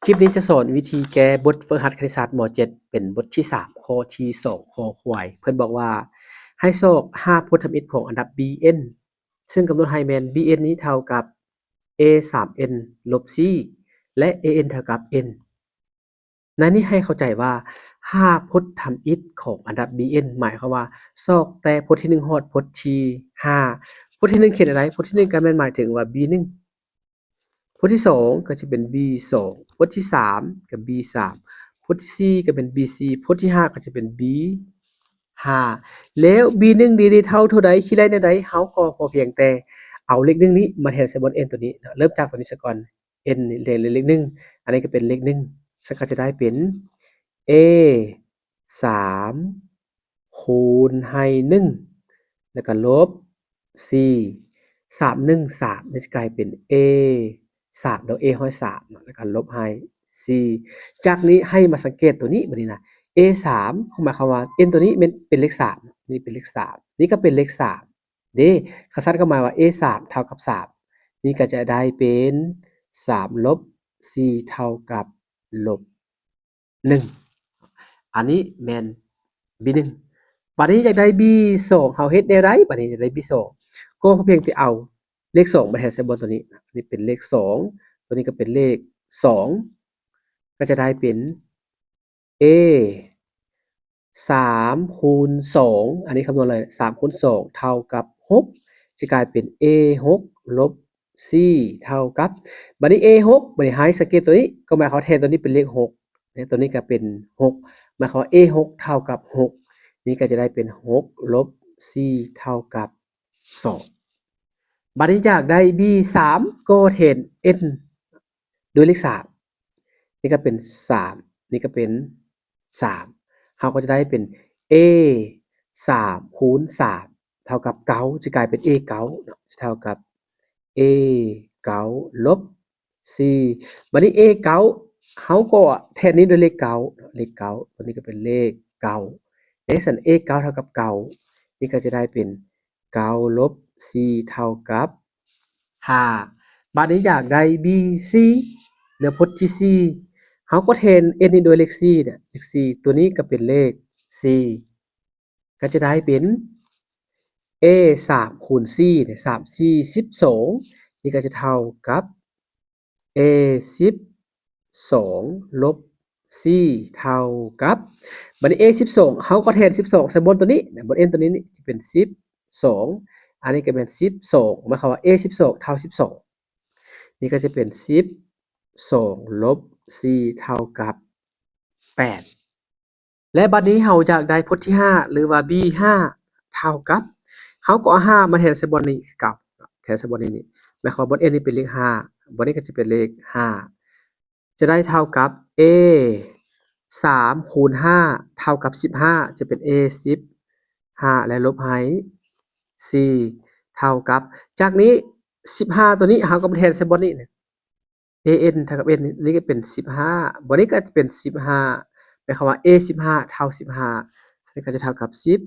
ຄລິບນີ້ຈະສອນວິທີແກ້ບົດຝຶກຫັດຄະນິດສາດ ມໍເຈັດ ເປັນບົດທີສາມ ຂໍ້ທີສອງ ຄອຄວາຍ. ເພິ່ນບອກວ່າໃຫ້ຊອກຫ້າພົດທຳອິດຂອງອັນດັບ Bn ເຊິ່ງກຳນົດໃຫ້ແມ່ນ Bn ນີ້ເທົ່າກັບ A ສາມ n ລົບ C ແລະ An ເທົ່າກັບ n. ໃນນີ້ໃຫ້ເຂົ້າໃຈວ່າຫ້າພົດທຳອິດຂອງອັນດັບ Bn ໝາຍຄວາມວ່າຊອກແຕ່ພົດທີໜຶ່ງຮອດພົດທີຫ້າ. ພົດທີໜຶ່ງຂຽນແນວໃດ? ພົດທີໜຶ່ງກໍແມ່ນໝາຍເຖິງວ່າ B ໜຶ່ງ ພົດທີສອງກໍຈະເປັນ B ສອງ ພົດທີສາມກໍ B ສາມ ພົດທີສີ່ກໍເປັນ B ສີ່ ພົດທີຫ້າກໍຈະເປັນ B ຫ້າ ແລ້ວ B ໜຶ່ງນີ້ໄດ້ເທົ່າເທົ່າໃດ ຄິດໄລ່ແນວໃດ ເຮົາກໍພໍພຽງແຕ່ເອົາເລກໜຶ່ງນີ້ມາແທນໃສ່ບ່ອນ n ຕົວນີ້ເນາະ. ເລີ່ມຈາກຕົວນີ້ສາກ່ອນ n ນີ້ເລກ ເລກໜຶ່ງ ອັນນີ້ກໍເປັນເລກໜຶ່ງ ສາກໍຈະໄດ້ເປັນ A ສາມຄູນໃຫ້ໜຶ່ງ ແລ້ວກໍລົບສີ່ ສາມໜຶ່ງສາມ ນີ້ຈະກາຍເປັນ A ສາມ ແລ້ວ A ຮ້ອຍສາມເນາະ ແລ້ວກໍລົບໃຫ້ສີ່. ຈາກນີ້ໃຫ້ມາສັງເກດຕົວນີ້ບັດນີ້ນະ A ສາມ ໝາຍຄວາມວ່າ n ຕົວນີ້ແມ່ນເປັນເລກສາມ ນີ້ເປັນເລກສາມ ນີ້ກໍເປັນເລກສາມເດ້. ຄັນຊັ້ນກໍໝາຍວ່າ A ສາມເທົ່າກັບສາມ ນີ້ກໍຈະໄດ້ເປັນສາມລົບສີ່ເທົ່າກັບລົບ ໜຶ່ງ ອັນນີ້ແມ່ນ B ໜຶ່ງ. ບາດນີ້ຢາກໄດ້ B ສອງ ເຮົາເຮັດແນວໃດ? ບາດນີ້ຢາກໄດ້ B ສອງ ກໍພຽງແຕ່ເອົາເລກສອງມາແທນໃສ່ບ່ອນຕົວນີ້ ອັນນີ້ເປັນເລກສອງ ຕົວນີ້ກໍເປັນເລກສອງ ກໍຈະໄດ້ເປັນ A ສາມຄູນສອງ ອັນນີ້ຄຳນວນເລີຍ ສາມຄູນສອງເທົ່າກັບຫົກ ຈະກາຍເປັນ A ຫົກ ລົບສີ່ ເທົ່າກັບ ບາດນີ້ A ຫົກ ບາດນີ້ໃຫ້ສັງເກດຕົວນີ້ ກໍໝາຍຄວາມວ່າແທນຕົວນີ້ເປັນເລກຫົກ ແລະ ຕົວນີ້ກໍເປັນຫົກ ໝາຍຄວາມວ່າ A ຫົກ ເທົ່າກັບຫົກ ນີ້ກໍຈະໄດ້ເປັນຫົກລົບສີ່ເທົ່າກັບສອງ. ບາດນີ້ຢາກໄດ້ B ສາມ ກໍແທນ n ດ້ວຍເລກສາມ ນີ້ກໍເປັນສາມ ນີ້ກໍເປັນສາມ ເຮົາກໍຈະໄດ້ເປັນ A ສາມຄູນສາມເທົ່າກັບເກົ້າ ຈະກາຍເປັນ A ເກົ້າເນາະ ຈະເທົ່າກັບ A ເກົ້າລົບສີ່ ບາດນີ້ A ເກົ້າ ເຮົາກໍແທນນີ້ດ້ວຍເລກເກົ້າເນາະ ເລກເກົ້າ ຕົວນີ້ກໍເປັນເລກເກົ້າ ເດ້ ຊັ້ນ A ເກົ້າເທົ່າກັບເກົ້າ ນີ້ກໍຈະໄດ້ເປັນ ເກົ້າລົບສີ່ເທົ່າກັບຫ້າ ບາດນີ້ຢາກໄດ້ B ສີ່ ເຫຼືອພົດທີສີ່ ເຮົາກໍແທນ n ນີ້ດ້ວຍເລກສີ່ເນຍ ເລກສີ່ ຕົວນີ້ກໍເປັນເລກສີ່ ກໍຈະໄດ້ເປັນ A ສາມຄູນສີ່ເນຍ ສາມສີ່ສິບສອງ ນີ້ກໍຈະເທົ່າກັບ A ສິບສອງລົບສີ່ເທົ່າກັບ ບາດນີ້ A ສິບສອງ ເຮົາກໍແທນສິບສອງໃສ່ບ່ອນຕົວນີ້ນະ ບ່ອນ n ຕົວນີ້ນີ້ຈະເປັນສິບສອງ ອັນນີ້ກໍແມ່ນສິບສອງ ໝາຍຄວາມວ່າ A ສິບສອງເທົ່າສິບສອງ ນີ້ກໍຈະເປັນສິບສອງລົບສີ່ເທົ່າກັບແປດ ແລະ ບັດນີ້ເຮົາຢາກໄດ້ພົດທີຫ້າ ຫຼືວ່າ B ຫ້າ ເທົ່າກັບ ເຮົາກໍເອົາຫ້າມາແທນໃສ່ບ່ອນນີ້ຄືເກົ່າ ແທນໃສ່ບ່ອນນີ້ນີ້ ໝາຍຄວາມວ່າບ່ອນ n ນີ້ເປັນເລກຫ້າ ບ່ອນນີ້ກໍຈະເປັນເລກຫ້າ ຈະໄດ້ເທົ່າກັບ A ສາມຄູນຫ້າເທົ່າກັບສິບຫ້າ ຈະເປັນ A ສິບຫ້າ ແລະ ລົບໃຫ້ສີ່ ເທົ່າກັບ ຈາກນີ້ສິບຫ້າຕົວນີ້ເຮົາກໍມາແທນໃສ່ບ່ອນນີ້ An ເທົ່າກັບ n ນີ້ກໍເປັນສິບຫ້າ ບ່ອນນີ້ກໍຈະເປັນສິບຫ້າ ໝາຍຄວາມວ່າ A ສິບຫ້າເທົ່າສິບຫ້າ ສະນັ້ນກໍຈະເທົ່າກັບສິບ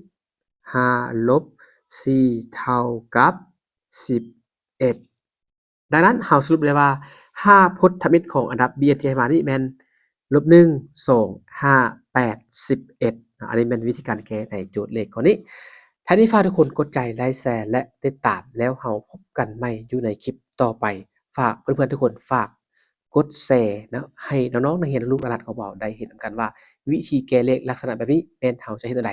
ຫ້າລົບສີ່ເທົ່າກັບສິບເອັດ ດັ່ງນັ້ນເຮົາສະຫຼຸບໄດ້ວ່າຫ້າພົດທຳອິດຂອງອັນດັບ Bn ທີ່ໃຫ້ມານີ້ແມ່ນ ລົບໜຶ່ງ ສອງ ຫ້າ ແປດ ສິບເອັດ ເນາະ ອັນນີ້ແມ່ນວິທີການແກ້ໃນໂຈດເລກຂໍ້ນີ້. ທ້າຍນີ້ຝາກທຸກຄົນກົດໃຈ ໄລແຊ ແລະ ຕິດຕາມ ແລ້ວເຮົາພົບກັນໃໝ່ຢູ່ໃນຄລິບຕໍ່ໄປ. ຝາກເພື່ອນໆທຸກຄົນ ຝາກກົດແຊເນາະ ໃຫ້ນ້ອງໆນັກຮຽນ ລູກໆຫຼານໆຂອງເຮົາໄດ້ເຫັນນຳກັນວ່າ ວິທີແກ້ເລກລັກສະນະແບບນີ້ແມ່ນເຮົາຈະເຮັດແນວໃດ.